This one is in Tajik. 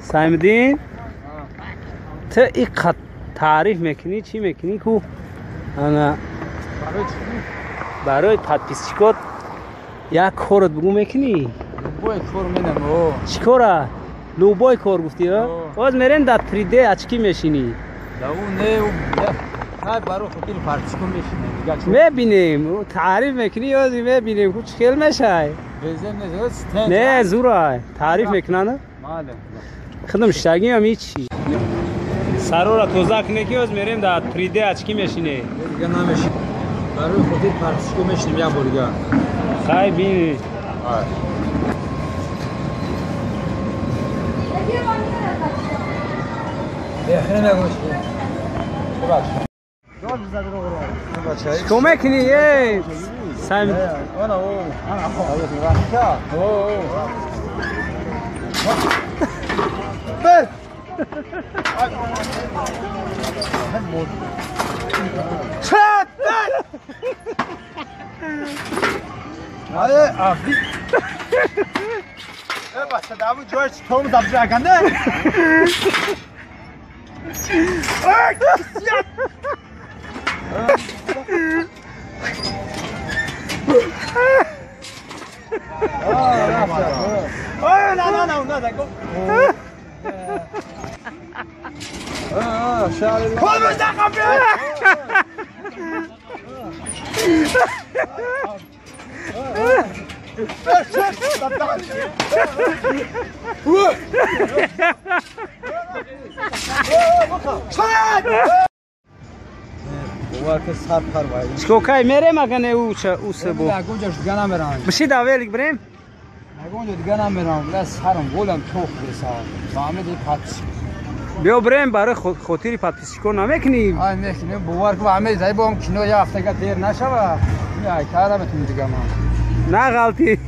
Саймиддин, ту иққад таъриф мекунӣ, чӣ мекунӣ ку? Ана барои подписчикот як корот бугӯ мекунӣ? Любой кор менам. Чӣ кора? Любой кор гуфтӣ? Боз мерем дар 3D очки мешинӣ. Мебинем, таъриф мекунӣ, ёзи мебинем ку чӣ хел мешай. Не, зурай. Таъриф мекунанд? Худам штагиам ҳичи. Сарора тоза кунӣ ки ёз мерем дар 3D очки мешинем. Дига намешинем. Барои хотир подписчико мешинем як бор дига. Хай бини. Чикор мекунӣ? Э, Сайм. Чикор кай мерем, ага не усебо? Биши да велик брем? Биё брем, барои хотири подписчико намекунӣ? Ай мекунем, бовар кун, ҳамаи зай бо кино як ҳафтага дер нашава. Ай кара метунӣ дига ман. На ғалтӣ.